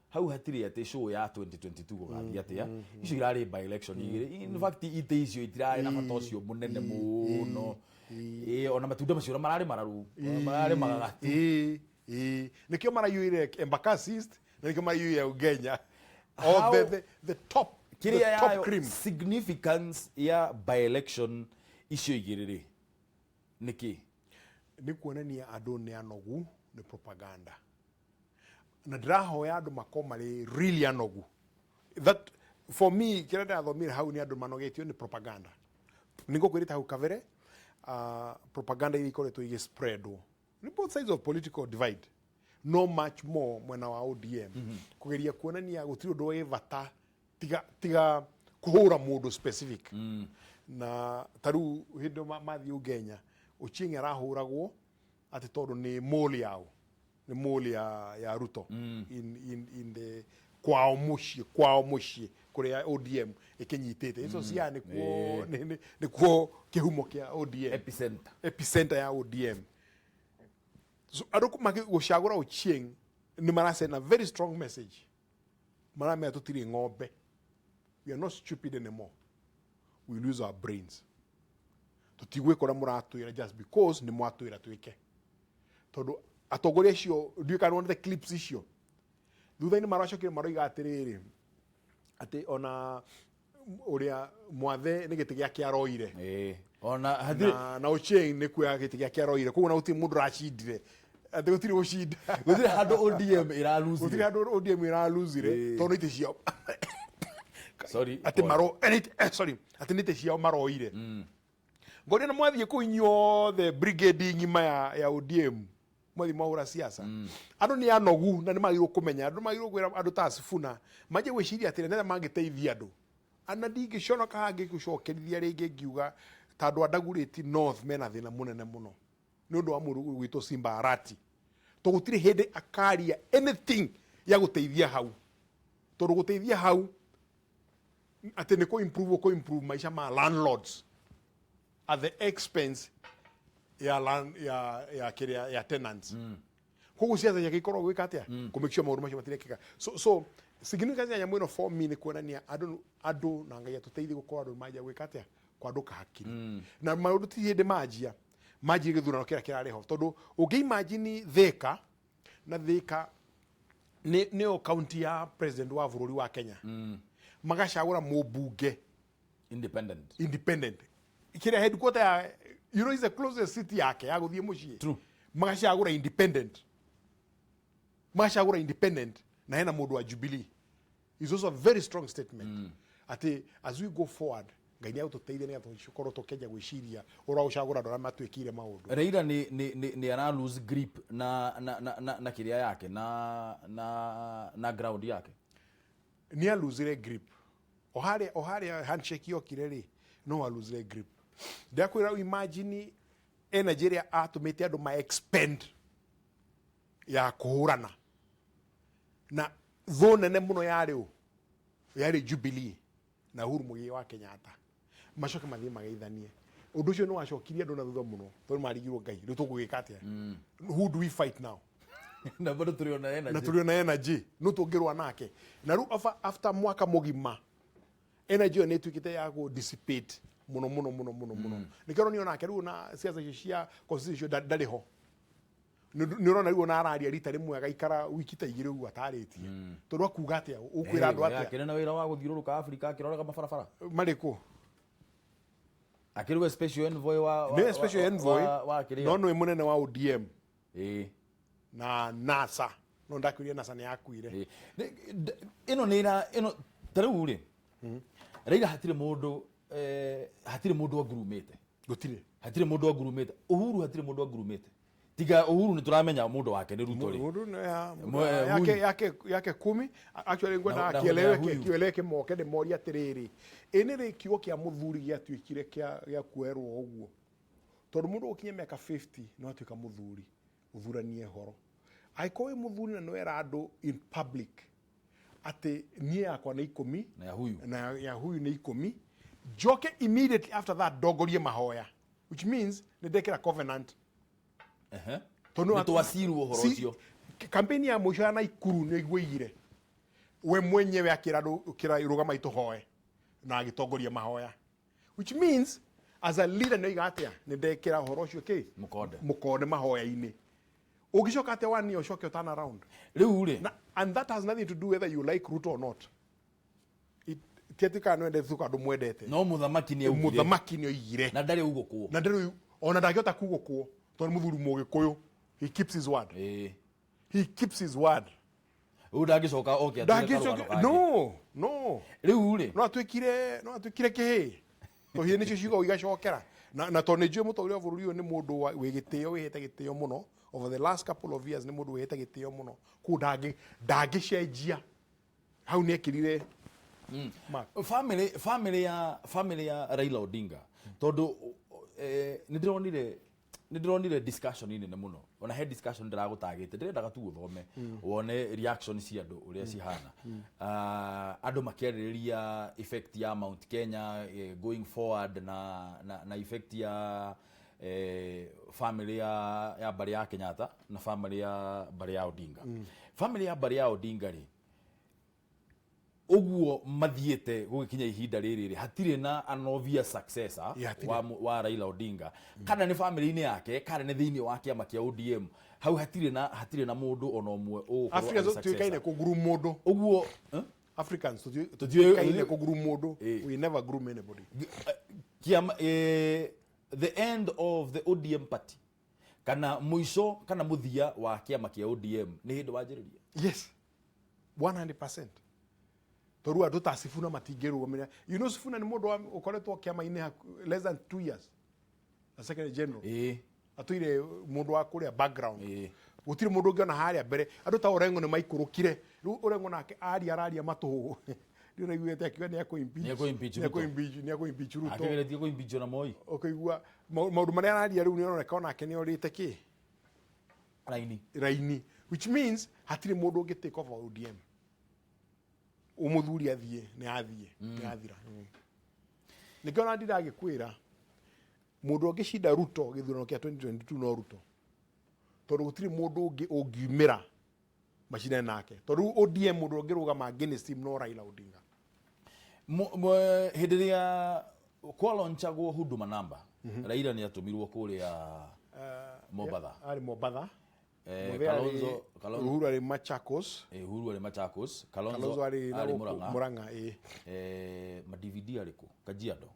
hau hatirĩ atĩ show ya 2022 gũgathiĩ atĩa. Icio irarĩ by election igĩrĩ. In fact, itĩ icio itirarĩ na bata ũcio mũnene mũno. Ona matunda macio ona mararĩ mararu, mararĩ magagatu. Ĩĩ, nĩkĩo maraiyũire Embakasi East na nĩkĩo maraiyũire Ugenya. All the top, the kĩrĩa top yayo cream. Significance ya by election icio igĩrĩ rĩ, nĩkĩ? Nĩ kuonania andũ nĩ anogu nĩ propaganda, na ndĩrahoya andũ makorwo marĩ really anogu. That for me, kĩrĩa ndĩrathomire hau nĩ andũ manogetio nĩ propaganda. Nĩ ngũkwĩrĩte hau kabere, propaganda iria ikoretwo igĩspreadwo nĩ both sides of political divide, no much more mwena wa ODM, kũgeria kuonania gũtirĩ ũndũ wĩ bata tiga kũhũra mũndũ specific. Na ta rĩu hĩndĩ ĩyo mathiĩ Ugenya, Ochieng arahũragwo atĩ tondũ nĩ mole yao, nĩ mole ya Ruto in the kwao mũciĩ, kwao mũciĩ kũrĩa ODM ĩkĩnyitĩte ico cia nĩkuo nĩkuo kĩhumo kĩa ODM. Epicenter. Epicenter ya ODM. So andũ gũcagũra Ochieng nĩ marasend a very strong message, maramera tũtirĩ ng'ombe, we are not stupid anymore, we lose our brains, tũtigwĩka ũrĩa mũratwĩra just because nĩ mwatwĩra twĩke. Tondũ atongoria acio, ndiũĩ kana nĩwonete clips icio, thutha-inĩ maracokire maroiga atĩrĩrĩ, Atĩ ona ũrĩa Mwathe nĩ gĩtĩ gĩake aroire. Ĩĩ. Ona hatirĩ Na Ochieng nĩ kuoya gĩtĩ gĩake aroire, koguo na gũtirĩ mũndũ ũracindire, atĩ gũtirĩ gũcinda. Gũtirĩ handũ ODM ĩraluzire. Gũtirĩ handũ ODM ĩraluzire. Tondũ nĩ itĩ ciao. Sorry. Atĩ maro eh, nĩ- eh, sorry, atĩ nĩ itĩ ciao maroire. Ngoria na mwathiĩ kũu inyuothe, brigade ng'ima ya ODM, mwathiĩ mwahũra siasa. Andũ nĩ anogu na nĩ magĩrĩirwo kũmenya, andũ magĩrĩirwo kwĩra andũ ta Sifuna manjie gwĩciria atĩrĩ, nĩatĩa mangĩteithia andũ. Na ndingĩconoka hangĩgũcokerithia rĩngĩ ngiuga ta andũ a Dagoretti North mena thĩna mũnene mũno nĩ ũndũ wa mũndũ ũgwĩtwo Simba Arati, tondũ gũtirĩ hĩndĩ akaria anything ya gũteithia hau, tondũ gũteithia hau atĩ nĩ kũ improve, kũ improve maica ma landlords at the expense ya land, ya kĩrĩa ya tenants. Koguo ciaca ciake ikoragwo gwĩka atĩa? Kũ make sure maũndũ macio matirekĩka. So significance ya nyamũ ĩno for me nĩ kuonania andũ na Ngai atũteithie gũkorwo andũ manjia gwĩka atĩa? Kwandũka hakiri. Na maũndũ ti hĩndĩ manjia gĩthurano kĩrĩa kĩrarĩ ho, tondũ ũngĩ imagine Thika, na Thika nĩyo county ya president wa bũrũri wa Kenya, magacagũra mũmbunge independent. Independent, kĩrĩa headquarter ya, is the closest city yake ya gũthiĩ mũciĩ. Magacagũra independent, magacagũra independent, na hena mũndũ wa Jubilee, is also a very strong statement atĩ as we go forward, Ngai nĩ agũtũteithia nĩgetha tũkorwo tũkĩanjia gwĩciria ũrĩa gũcagũra andũ arĩa matwĩkĩire maũndũ. Raila nĩ ara lose grip na kĩrĩa yake na ground yake. Nĩ aluzire grip o harĩa handshake yokire rĩ, no aluzire grip. Ndakwĩra, imagine energy ĩrĩa atũmĩte andũ ma expend ya kũhũrana na thũ nene mũno yarĩ ũ? Yarĩ Jubilee na Uhuru Muigai wa Kenyatta. Macoke mathiĩ mageithanie. Ũndũ ũcio nĩ wacokirie andũ na thutha mũno, tondũ marigirwo, Ngai, rĩu tũgũgĩka atĩa? Who do we fight now? Na bado tũrĩ ona energy. Na tũrĩ ona energy, no tũngĩrũa nake. Na rĩu after mwaka mũgima, energy ĩyo nĩ ĩtuĩkĩte ya gũ dissipate mũno mũno mũno mũno mũno. Nĩkĩo ũronio nake rĩu na ciaca icio cia constitution ndarĩ ho. Nĩ ũrona rĩu ona araria rita rĩmwe agaikara wiki ta 2 ũguo atarĩtie, tondũ akuga atĩa? Ũkwĩra andũ atĩa? Akĩrĩ na wĩra wa gũthiũrũrũka Afrika akĩroraga mabarabara. Marĩkũ? Akĩrĩ we special envoy wa Nĩwe special envoy. Wa kĩrĩa. No nĩwe mũnene wa ODM na NASA, no ndakwĩrire NASA nĩ yakuire. Ĩno nĩ ĩra ĩno ta rĩu rĩ, Raila hatirĩ mũndũ, hatirĩ mũndũ angurumĩte. Gũtirĩ. Hatirĩ mũndũ angurumĩte. Uhuru hatirĩ mũndũ angurumĩte, tiga Uhuru nĩ tũramenya mũndũ wake nĩ Ruto rĩ. Mũndũ nĩ Huyu. Yake 10 actually ngwenda Na huyu. kieleweke, moke ndĩmorie atĩrĩrĩ, ĩ nĩ rĩ kiugo kĩa mũthuri gĩatuĩkire gĩa kuoerwo ũguo? Tondũ mũndũ gũkinya mĩaka 50 no atuĩka mũthuri, ũthuranie horo. Angĩkorwo wĩ mũthuri na nĩwera andũ in public atĩ niĩ yakwa nĩ 10 na ya huyu na ya huyu nĩ 10, njoke immediately after that ndongorie mahoya, which means nĩ ndekĩra covenant. Tondũ Nĩ twacirwo ũhoro ũcio. Campaign ya mũico ya Naikuru nĩ iguigire we mwenyewe akĩra andũ kĩra rũgama itũhoe na agĩtongoria mahoya, which means as a leader nĩ oiga atĩa? Nĩ ndekĩra ũhoro ũcio kĩ mũkonde. Mũkonde mahoya-inĩ. Ũngĩcoka atĩa one year ũcoke ũtana round? Rĩu rĩ na, and that has nothing to do whether you like Ruto or not. Ti atĩ kana nĩwendete Ruto kana ndũmwendete. No mũthamaki nĩ augire. Mũthamaki nĩ oigire. Na ndarĩ ugũkwo. Na ndarĩ ona ndangĩhota kugũkwo, tondũ nĩ mũthuri Mũgĩkũyũ. He keeps his word. He keeps his word. Rĩu ndangĩcoka oke atwĩre Ndangĩcoka. karũgano kangĩ. No. Rĩu rĩ no atuĩkire kĩhĩ tũhĩĩ nĩcio ciugo igacokera na tondũ nĩ njũĩ mũtongoria wa bũrũri ũyũ nĩ mũndũ wĩ gĩtĩo, wĩhete gĩtĩo mũno over the last couple of years, nĩ mũndũ wĩhete gĩtĩo mũno, kũu ndangĩcenjia hau nĩ ekĩrire mark. Family ya Raila Odinga, tondũ nĩ ndĩronire discussion nene mũno, ona he discussion ndĩragũtagĩte, ndĩrendaga tu ũthome wone reaction cia andũ ũrĩa cihana. Ah, andũ makĩarĩrĩria effect ya Mount Kenya going forward na effect ya family ya mbarĩ ya Kenyatta na family ya mbarĩ ya Odinga. Family ya mbarĩ ya Odinga rĩ, ũguo mathiĩte gũgĩkinya ihinda rĩrĩ rĩ, hatirĩ na an obvious successor Yeah, hatirĩ. wa Raila Odinga, kana nĩ family-inĩ yake kana nĩ thĩinĩ wa kĩama kĩa ODM. Hau hatirĩ na mũndũ ona ũmwe ũgũkorwo Africa arĩ tuĩkaine successor. kũguru mũndũ. Ũguo, eh? Africans Tũtiũĩ- tũtiũĩkaine kũgroom mũndũ. We never groom anybody. Kiama, the end of the ODM party kana mũico kana mũthia wa kĩama kĩa ODM nĩ hĩndĩ wanjĩrĩria. Yes, 100%, tondũ andũ ta Sifuna matingĩrũgamĩrĩra. Sifuna nĩ mũndũ ũkoretwo kĩama-inĩ less than 2 years a secretary general. Atũire mũndũ wa kũrĩa background, gũtirĩ mũndũ ũngĩona harĩa mbere. Andũ ta Orengo nĩ maikũrũkire. Rĩu Orengo nake aria araria matũhũ, nĩ ũraiguĩte akiuga nĩ ekũ-impeach. Nĩ ekũ-impeach Nĩ Ruto. Nĩ ekũ-impeach Ruto. Akĩgeretie kũ-impeach na Moi. Ũkaigua maũndũ marĩa araria rĩu nĩ aroneka onake nĩ orĩte kĩ raini raini, which means hatirĩ mũndũ ũngĩ take over ODM. Ũmũthuri athiĩ nĩ athiĩ, nĩ athira. Nĩkĩo ona ndiragĩkwĩra mũndũ ũngĩcinda Ruto gĩthurano kĩa 2022 no Ruto, tondũ gũtirĩ mũndũ ũngĩ ũngiumĩra macindane nake, tondũ rĩu ODM mũndũ ũngĩrũgama against him no Raila Odinga. Hĩndĩ ĩrĩa kwalonchagwo Huduma Number, Raila nĩ atũmirwo kũrĩa Mombatha. Arĩ Mombatha. Eh, Mũthee Kalonzo Kalonzo Uhuru arĩ Machakos. Uhuru arĩ Machakos, Kalonzo Kalonzo arĩ na arĩ gũkũ Murang'a. Murang'a, ĩĩ. Ma DVD arĩ kũ? Kajiado,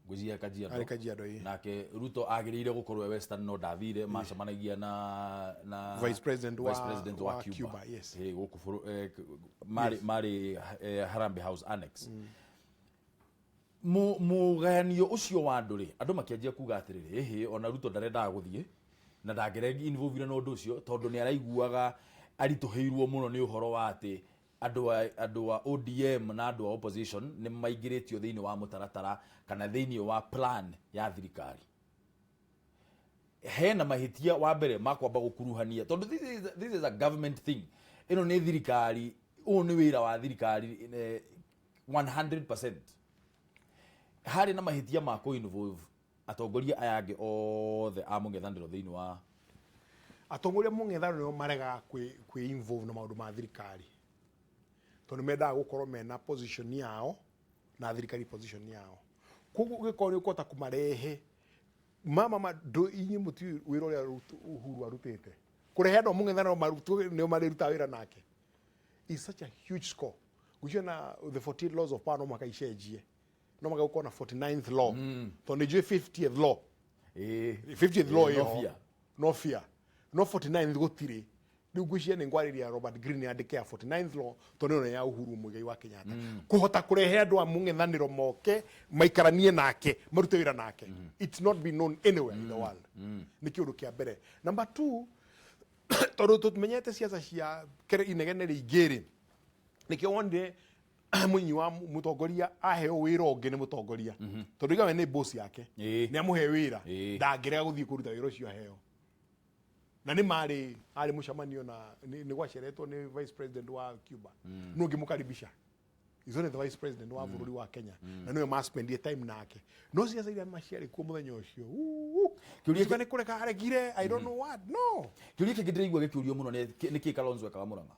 ngwĩciria Kajiado. Arĩ Kajiado, ĩĩ. Nake Ruto agĩrĩire gũkorwo e Western no ndathire, macemanagia na Vice President Vice President wa wa Cuba, Cuba, yes. Gũkũ marĩ marĩ Harambee House Annex. Mũgayanio ũcio wa andũ rĩ, andũ makĩanjia kuga atĩrĩrĩ, ĩhĩ, ona Ruto ndarendaga gũthiĩ na ndangĩre involve na ũndũ ũcio tondũ nĩ araiguaga aritũhĩirwo mũno nĩ ũhoro wa atĩ andũ a ODM na andũ a opposition nĩ maingĩrĩtio thĩinĩ wa mũtaratara kana thĩinĩ wa plan ya thirikari. Hena mahĩtia wa mbere ma kwamba gũkuruhania, tondũ this is a government thing. Ĩno nĩ thirikari, ũyũ nĩ wĩra wa thirikari 100%. Harĩ na mahĩtia ma kũ involve atongoria aya angĩ othe a mũng'ethanĩro thĩinĩ wa Atongoria mũng'ethanĩro nĩo maregaga kwĩ involve na maũndũ ma thirikari, tondũ nĩ mendaga gũkorwo mena position yao na thirikari position yao. Koguo ũgĩkorwo nĩ ũkũhota kũmarehe mama ma ndũ inyuĩ mũtiũĩ wĩra ũrĩa Uhuru arutĩte kũrehe andũ a mũng'ethanĩro marutwo nĩo marĩrutaga wĩra nake is such a huge score. Gwĩciria na the 48 laws of power no mũhaka icenjie, no mũhaka gũkorwo na 49th law, tondũ nĩ njũĩ 50th law, 50th law No ĩho. fear. No fear, no 49th gũtirĩ. Rĩu ngwĩciria nĩ ngwarĩria Robert Greene andĩke ya 49th law, tondũ ĩno nĩ ya Uhuru Muigai wa Kenyatta kũhota kũrehe andũ a mũng'ethanĩro moke maikaranie nake, marute wĩra nake. It's not been known anywhere in the world. Nĩ kĩũndũ kĩa mbere. Number two, tondũ tũmenyete ciaca cia inegene rĩingĩ rĩ, nĩkĩo wonire mũnyi wa mũtongoria aheo wĩra ũngĩ nĩ mũtongoria, tondũ igawe nĩ boss yake, nĩ amũhe wĩra, ndangĩrega gũthiĩ kũruta wĩra ũcio aheo. Na nĩ marĩ arĩ mũcemanio na nĩ gwaceretwo nĩ vice president wa Cuba. No ngĩmũkaribisha is only the vice president wa bũrũri wa Kenya na nĩwe maspendie time nake, no ciaca iria maciarĩ kuo mũthenya ũcio. Kĩũria nĩ kũreka aregire, I don't know what, no. Kĩũria kĩngĩ ndĩraigua gĩkĩũrio mũno nĩ kĩ Kalonzo ekaga Murang'a,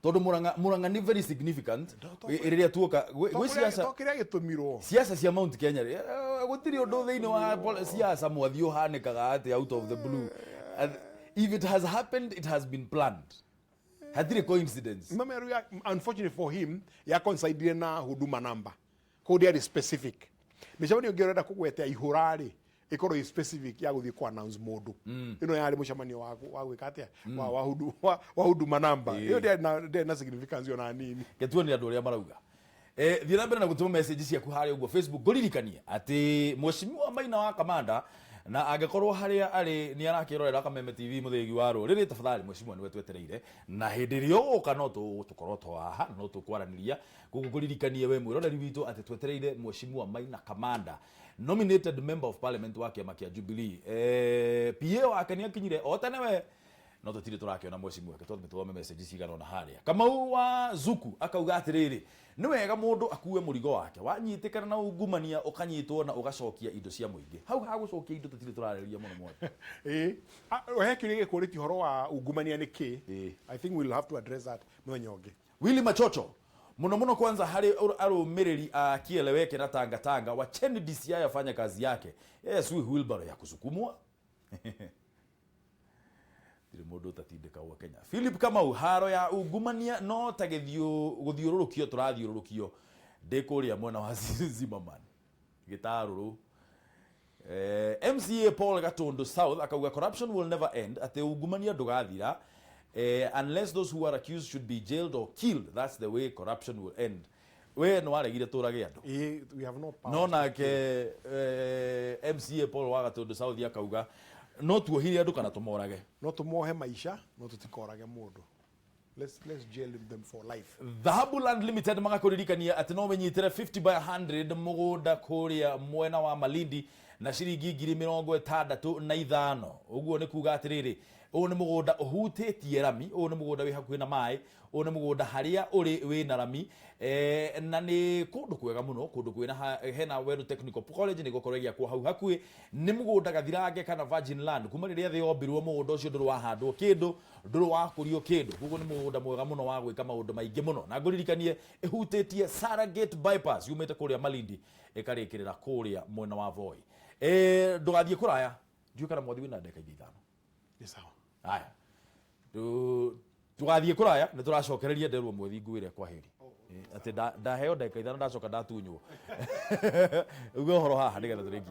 tondũ Murang'a nĩ very significant rĩrĩa tuoka gwĩ ciaca. To kĩrĩa gĩtũmirwo. Ciaca cia Mount Kenya rĩ, gũtirĩ ũndũ thĩinĩ wa ciaca mwathi ũhanĩkaga atĩ out of the blue. And if it has happened, it has been planned, hatirĩ coincidence. Mama ya, unfortunately for him, ya coincidire na Huduma Number, koguo ndĩarĩ specific. Mĩcemanio ĩngĩ ũrenda kũgwetea ihũra rĩ, ĩkorwo ĩ specific ya gũthiĩ ku announce mũndũ. Ĩno yarĩ mũcemanio wa gwĩka atĩa, wa Huduma Number. Ĩyo ndĩarĩ na significance ona nini. Getuone andũ ũrĩa marauga. Thiĩ na mbere na gũtũma message ciaku harĩa ũguo Facebook. Ngũririkanie atĩ Mheshimiwa Maina wa Kamanda, na angĩkorwo harĩa arĩ nĩ arakĩrorera Kameme TV, mũthĩgi wa rũrĩrĩ, tafadhali mheshimiwa, nĩwe twetereire, na hĩndĩ ĩrĩa ũgũka no tũkorwo tũ haha no tũkwaranĩria. Koguo ngũririkanie we mwĩroreri witũ atĩ twetereire Mheshimiwa Maina Kamanda, nominated member of parliament wa kĩama kĩa Jubilee. PA wake nĩ akinyire o tene we, no tũtirĩ tũrakĩona mheshimiwa wake. Twathiĩ tũthome message cigana ona harĩa. Kamau wa Zuku akauga atĩrĩrĩ, nĩ wega mũndũ akue mũrigo wake, wanyitĩkana na ungumania ũkanyitwo na ũgacokia indo cia mũingĩ. Hau ha gũcokia indo tũtirĩ tũrarĩrĩria mũno mothe. Ĩĩ. He kĩũria gĩkũrĩtie ũhoro wa ungumania nĩ kĩ. I think we'll have to address that mũthenya ũngĩ. Willy Machocho, mũno mũno kwanza harĩ arũmĩrĩri a Kieleweke na Tanga Tanga, wacheni DCI afanye kazi yake. Yes, wi wheelbarrow ya kusukumwa. Gũtirĩ mũndũ ũtatindĩkagwo Kenya. Philip Kamau, haro ya ungumania no ta gũthiũrũrũkio tũrathiũrũrũkio ndĩ kũrĩa mwena wa Zimmerman gĩtarũrũ. MCA Paul Gatundu South akauga corruption will never end, atĩ ungumania ndũgathira unless those who are accused should be jailed or killed. That's the way corruption will end. We nĩ waregire tũrage andũ. We have no power. No nake MCA Paul wa Gatundu South akauga no tuohire andũ kana tũmorage. No tũmohe maica, no tũtikorage mũndũ. Let's jail them for life. Dhahabu Land Limited magakũririkania atĩ no wĩnyitĩre 50 by 100 mũgũnda kũrĩa mwena wa Malindi na ciringi 65,000. Ũguo nĩ kuga atĩrĩrĩ, ũyũ nĩ mũgũnda ũhutĩtie rami, ũyũ nĩ mũgũnda wĩ hakuhĩ na maĩ, ũyũ nĩ mũgũnda harĩa ũrĩ wĩna rami, na nĩ kũndũ kwega mũno, kũndũ kwĩna hena Weru Technical College nĩ gũkorwo ĩgĩakwo hau hakuhĩ. Nĩ mũgũnda gathirange kana virgin land, kuma rĩrĩa thĩ yombirwo mũgũnda ũcio ndũrĩ wahandwo kĩndũ, ndũrĩ wakũrio kĩndũ, koguo nĩ mũgũnda mwega mũno wa gwĩka maũndũ maingĩ mũno. Na ngũririkanie ĩhutĩtie Saragate bypass yumĩte kũrĩa Malindi ĩkarĩkĩrĩra kũrĩa mwena wa Voi. Ndũgathiĩ kũraya, ndiũĩ kana mwathi wĩna ndagĩka ingĩ ithano. Nĩ sawa. Haya, tũgathiĩ kũraya nĩ tũracokereria nderwo mwethi ngwĩre kwa heri atĩ ndaheo ndagĩka ithano ndacoka ndatunywo. Uge ũhoro haha nĩgetha tũrĩkie.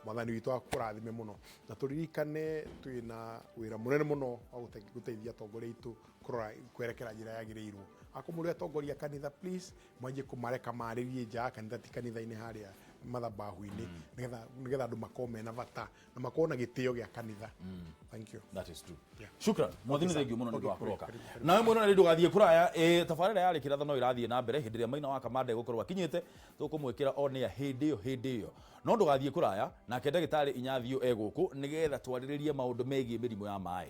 Mwathani witũ akũrathime mũno, na tũririkane twĩna wĩra mũnene mũno wa gũteithia atongoria aitũ kũrora kwerekera njĩra yagĩrĩirwo. Akorwo mũrĩ atongoria kanitha, please mwanjie kũmareka marĩrie nja ya kanitha, ti kanitha-inĩ harĩa mathabahu-inĩ, nĩgetha andũ makorwo mena bata na makorwo na gĩtĩo gĩa kanitha. Thank you. That is true. Shukran. Mwathi nĩ thengiũ mũno nĩ ũndũ wa kũroka. Nawe mwĩroreri ndũgathiĩ kũraya, tabarĩra ya Rĩkĩratha no ĩrathiĩ na mbere hĩndĩ ĩrĩa Maina wa Kamanda egũkorwo akinyĩte, tũkũmwĩkĩra on air hĩndĩ ĩyo hĩndĩ ĩyo. No ndũgathiĩ kũraya, nake ndagĩtarĩ Inyathio egũkũ nĩgetha twarĩrĩrie maũndũ megiĩ mĩrimũ ya maĩ.